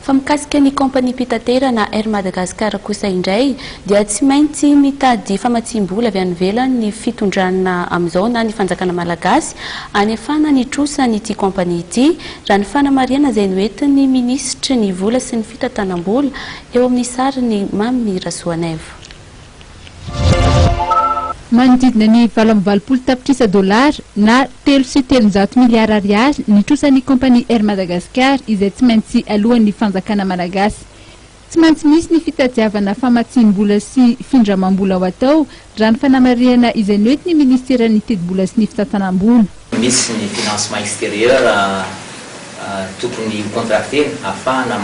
Fa mikasika ny kaompaniam-pitaterana Air Madagascar kosa indray dia tsy maintsy mitady famatsiam-bola avy any ivelany ny fitondrana amin'izao na ny fanjakana malagasy hanefana ny trosan'ity kaompania ity, raha ny fanamarihana izay noentin'ny minisitry ny vola sy ny fitantanam-bola eo amin'ny sarin'i Mamy Rasoanaivo. Manodidina ny 88 tapitrisa dolara na 303 miliara ariary ny trosan'ny kaompania Air Madagascar izay tsy maintsy aloan'ny fanjakana malagasy. Tsy maintsy misy ny fitadiavana famatsiam-bola sy findramam-bola ho atao, raha ny fanamarihana izay noentin'ny minisiteran'ny tetibola sy ny fitantanam-bola. Misy ny financement extérieur tokony ho contracter-na ahafahana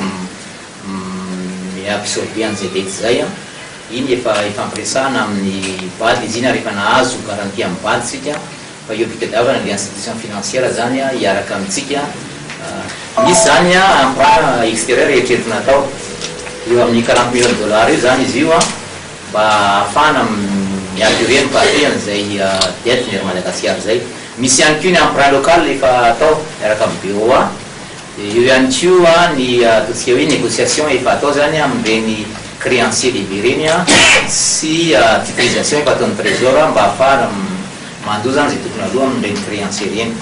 mi-absorber an'izay dette izay. Iny efa ifampiresahana amin'ny BAD izy iny ary efa nahazo garantie amin'ny BAD isika fa eo am-pitadiavana ilay institution financière izany hiaraka amintsika. Misy izany emprunt extérieur eritreretina atao eo amin'ny 40 millions de dollars eo izany izy io mba ahafahana mi-assurer ny partie an'izay dette ny Air Madagascar izay. Misy ihany koa ny emprunt local efa atao miaraka amin'ny BOA. Dia eo ihany koa ny ataontsika hoe négociation efa atao izany amin'ireny créanciers lehibe ireny sy titrisation efa ataon'ny Trésor mba hahafahana mandoa izany izay tokony haloa amin'ireny créanciers ireny.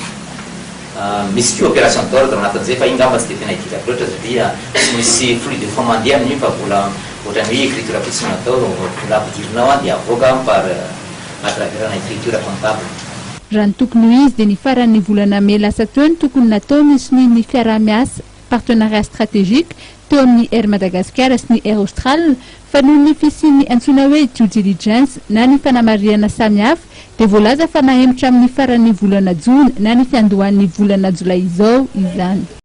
Misy koa opération d'ordre anatin'izay fa iny angamba tsy dia tena idirako loatra satria tsy misy flux de fonds mandeha amin'iny fa vola ohatran'ny hoe écriture fotsiny no atao, vola ampidirinao dia avoaka par à travers ana écriture comptable. Raha ny tokony ho izy dia ny faran'ny volana mey lasa teo no tokony natao ny sonian'ny fiaraha-miasa, partenariat stratégique, teo amin'ny Air Madagascar sy ny Air Austral fa noho ny fisian'ny antsoina hoe due diligence na ny fanamarihana samihafa dia voalaza fa nahemotra amin'ny faran'ny volana jona na ny fiandohan'ny volana jolay izao izany.